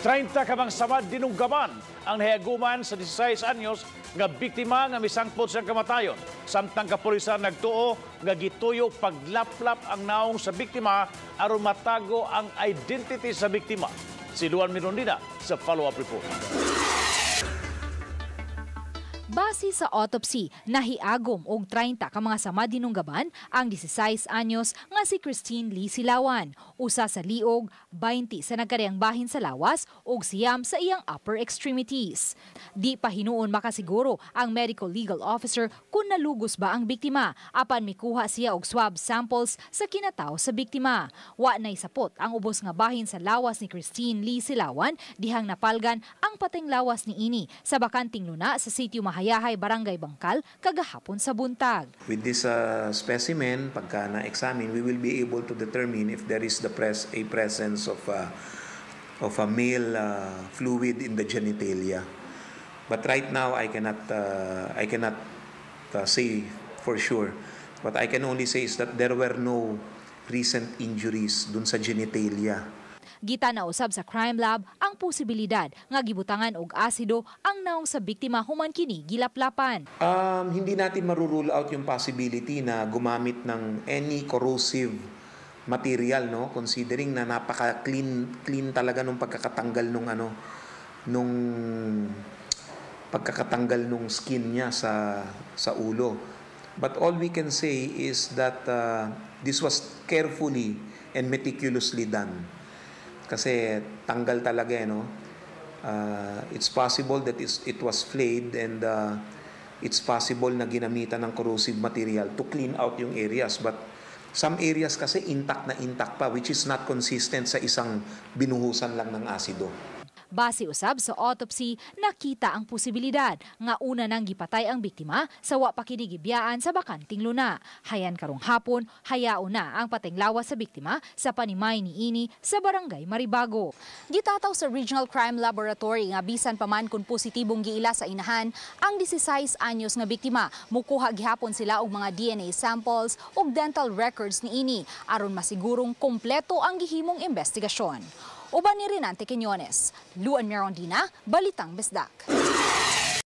30 ka mga samad dinunggaban ang nahiaguman sa 16 anyos nga biktima nga misangpot sa kamatayon. Samtang kapulisan nagtuo nga gituyo paglaplap ang naong sa biktima aron matago ang identity sa biktima. Si Luan Mirondina sa follow-up report. Base sa autopsy, nahiagom og 30 ka mga sama dinunggaban ang 16 anyos nga si Christine Lee Silawan. Usa sa liog, 20 sa nagkariyang bahin sa lawas ug 9 sa iyang upper extremities. Di pa hinuon makasiguro ang medical legal officer kung nalugos ba ang biktima, apan mikuha siya og swab samples sa kinataw sa biktima. Wa nay sapot ang ubos nga bahin sa lawas ni Christine Lee Silawan dihang napalgan ang pateng lawas ni ini sa bakanting luna sa sitio Mahayahay, Barangay Bangkal, kagahapon sa buntag. With this specimen, pagka na-examine, we will be able to determine if there is the pres a presence of a male fluid in the genitalia. But right now, I cannot say for sure. What I can only say is that there were no recent injuries dun sa genitalia. Gitanaw usab sa crime lab ang posibilidad nga gibutangan og asido ang naong sa biktima human kini gilaplapan. Hindi natin marurule out yung possibility na gumamit ng any corrosive material, no, considering na napaka clean clean talaga nung pagkakatanggal nung ano nung pagkakatanggal nung skin niya sa ulo. But all we can say is that this was carefully and meticulously done. Kasi tanggal talaga eh, no? It's possible that it was flayed and it's possible na ginamitan ng corrosive material to clean out yung areas. But some areas kasi intact na intact pa, which is not consistent sa isang binuhusan lang ng asido. Base usab sa autopsy, nakita ang posibilidad nga una nang gipatay ang biktima sa wa pa kini gibiyaan sa bakanting luna. Hayan karong hapon, hayaon na ang pateng lawas sa biktima sa panimay ni ini sa Barangay Maribago. Gitataw sa Regional Crime Laboratory nga bisan pa man kung positibong giila sa inahan ang 16 anyos nga biktima, mukuha gihapon sila og mga DNA samples ug dental records ni ini aron masigurong kompleto ang gihimong investigasyon. Uban ni Renante Quiñones, Luan Mirondina, Balitang Bisdak.